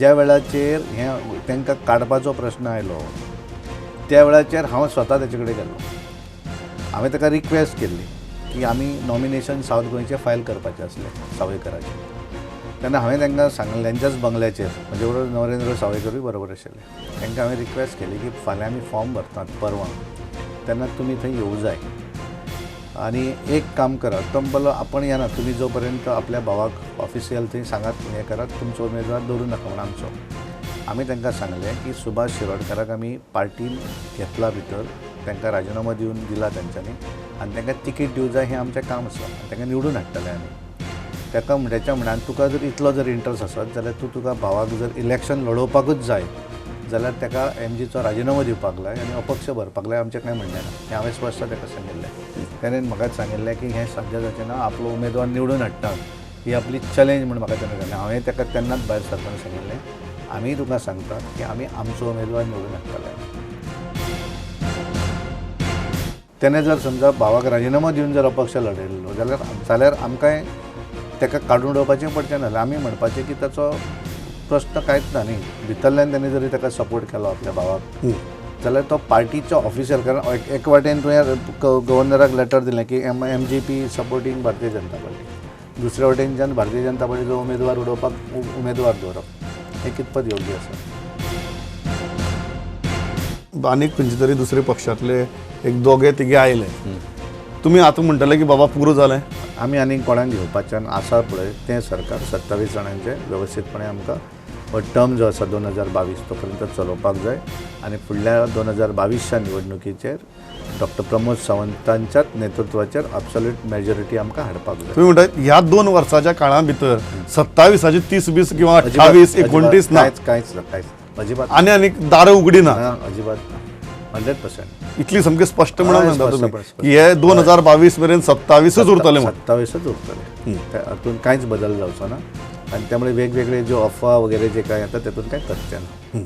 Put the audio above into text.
ज्या वेळाचेर हें तांकां काडपाचो प्रश्न आयलो त्या वेळाचेर हांव स्वता तेचे कडेन गेल्लो. हांवें ताका रिक्वेस्ट केल्ली की आमी नॉमिनेशन सावथ गोंयचें फायल करपाचें आसलें सावयकराचें. तेन्ना हांवें तांकां सांगलें तेंच्याच बंगल्याचेर, म्हजे बरोबर नरेंद्र सावयकरूय बरोबर आशिल्ले, तांकां हांवें रिक्वेस्ट केली की फाल्यां आमी फॉर्म भरतात परवां, तेन्ना तुमी थंय येवं जाय आनी एक काम करात. तो म्हणलो आपण येना, तुमी जो पर्यंत आपल्या भावाक ऑफिशियल थंय सांगात हें करात, तुमचो उमेदवार दवरूं नाका म्हूण आमचो. आमी तांकां सांगलें की सुभाष शिरोडकाराक आमी पार्टीन घेतला भितर, तांकां राजिनामो दिवन दिला तेंच्यांनी आनी तांकां तिकीट दिवं जाय हें आमचें काम आसा आनी तांकां निवडून हाडटले आमी. ताका तेच्या म्हण्यान तुका जर इतलो जर इंट्रस्ट आसत जाल्यार तूं तुका भावाक जर इलेक्शन लडोवपाकूच जाय जाल्यार ताका एमजीचो राजिनामो दिवपाक लाय आनी अपक्ष भरपाक लाय, आमचें कांय म्हणणें ना. हें हांवें स्पश्ट ताका सांगिल्लें. तेणें म्हाका सांगिल्लें की हें साध्य जावचें ना, आपलो उमेदवार निवडून हाडटा ही आपली चॅलेंज म्हूण म्हाका तेणें सांगलें. हांवें ताका तेन्नाच भायर सरतना सांगिल्लें आमी तुका सांगता की आमी आमचो उमेदवार निवडून हाडटले. तेणें जर समजा भावाक राजिनामो दिवन जर अपक्ष लडयल्लो जाल्यार आमकांय ताका काडून उडोवपाचें पडचें नासलें. आमी म्हणपाचें की ताचो प्रश्न कांयच ना न्ही, भितरल्यान तेणें जरी ताका सपोर्ट केलो आपल्या भावाक जाल्यार तो पार्टीचो ऑफिशियल, कारण एक वाटेन तुवें गव्हर्नराक लेटर दिलें की M G P supporting Bharatiya Janata Party, दुसऱ्या वटेनच्यान भारतीय जनता पार्टीचो उमेदवार उडोवपाक उमेदवार दवरप हें कितपत योग्य आसा. आनीक खंयचे तरी दुसरे पक्षांतले एक दोगे तिगे आयले, तुमी आतां म्हणटले की बाबा पुरो जालें, आमी आनीक कोणाक घेवपाच्यान आसा पळय तें सरकार 27 जाणांचें वेवस्थीतपणे आमकां हो टर्म जो आसा 2022 तो पर्यंत चलोवपाक जाय आनी फुडल्या 2022च्या निवडणुकीचेर डॉक्टर प्रमोद सावंतांच्याच नेतृत्वाचेर अब्सोल्यूट मेजॉरिटी आमकां हाडपाक जाय. तुमी म्हणटा ह्या 2 वर्साच्या काळा भितर 27 30 किंवा 28 29 ना, कांयच ना, कांयच अजिबात आनी आनी दारां उगडी ना, अजिबात ना, 100%. इतली सामकी स्पश्ट म्हणून म्हणटा तुमी की हे 2022 मेरेन 27च उरतले, 27च उरतले, हातूंत कांयच बदल जावचो ना आनी त्यामुळे वेगवेगळे ज्यो अफवा वगैरे जे काय येता तातूंत कांय तथ्य ना.